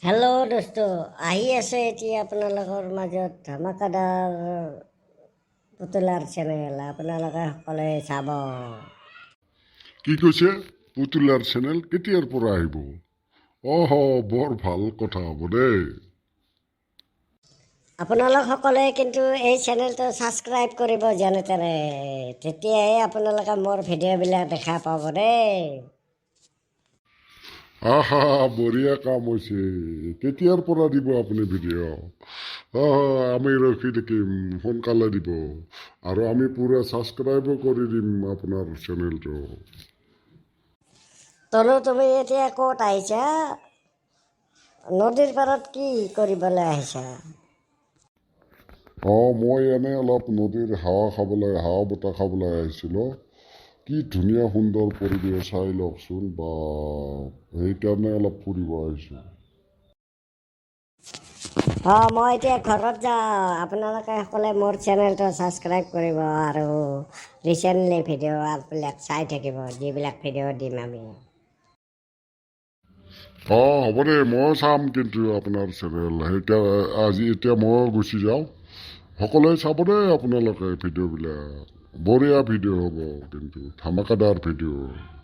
Hello' দোস্ত, আহি আছে এতিয়া আপোনালোকৰ মাজত ধামাকাদাৰ পুতলাৰ চেনেল। আপোনালোকে সকলোৱে চাব। কি কৈছে? পুতুলাৰ চেনেল কেতিয়াৰ পৰা আহিব? অহ, বৰ ভাল কথা হ'ব দেই। আপোনালোক সকলোৱে কিন্তু এই চেনেলটো ছাবস্ক্ৰাইব কৰিব যেনে তেনে, তেতিয়াহে আপোনালোকে মোৰ ভিডিঅ'বিলাক দেখা পাব দেই। আহা, বঢ়িয়া কাম হৈছে। কেতিয়াৰ পৰা দিব আপুনি ভিডিঅ'? আহা, আমি ৰখি থাকিম, সোনকালে দিব আৰু আমি পূৰা ছাবস্ক্ৰাইবো কৰি দিম আপোনাৰ চেনেলটো। তনু, তুমি এতিয়া ক'ত আহিছা? নদীৰ পাৰত কি কৰিবলৈ আহিছা? অঁ, মই এনেই অলপ নদীৰ হাৱা খাবলৈ, হাৱা বতাহ খাবলৈ আহিছিলোঁ। কি ধুনীয়া সুন্দৰ পৰিৱেশ, চাই লওকচোন বা। সেইকাৰণে অলপ ফুৰিব আহিছোঁ। অঁ, মই এতিয়া ঘৰত যাওঁ। আপোনালোকে সকলোৱে মোৰ চেনেলটো ছাবস্ক্ৰাইব কৰিব আৰু ৰিচেণ্টলি ভিডিঅ'বিলাক চাই থাকিব, যিবিলাক ভিডিঅ' দিম আমি। অঁ, হ'ব দে, ময়ো চাম কিন্তু আপোনাৰ চেনেল। সেইকাৰণে আজি এতিয়া ময়ো গুচি যাওঁ। সকলোৱে চাব দেই আপোনালোকে ভিডিঅ'বিলাক। বঢ়িয়া ভিডিঅ' হ'ব কিন্তু, ধামাকাদাৰ ভিডিঅ'।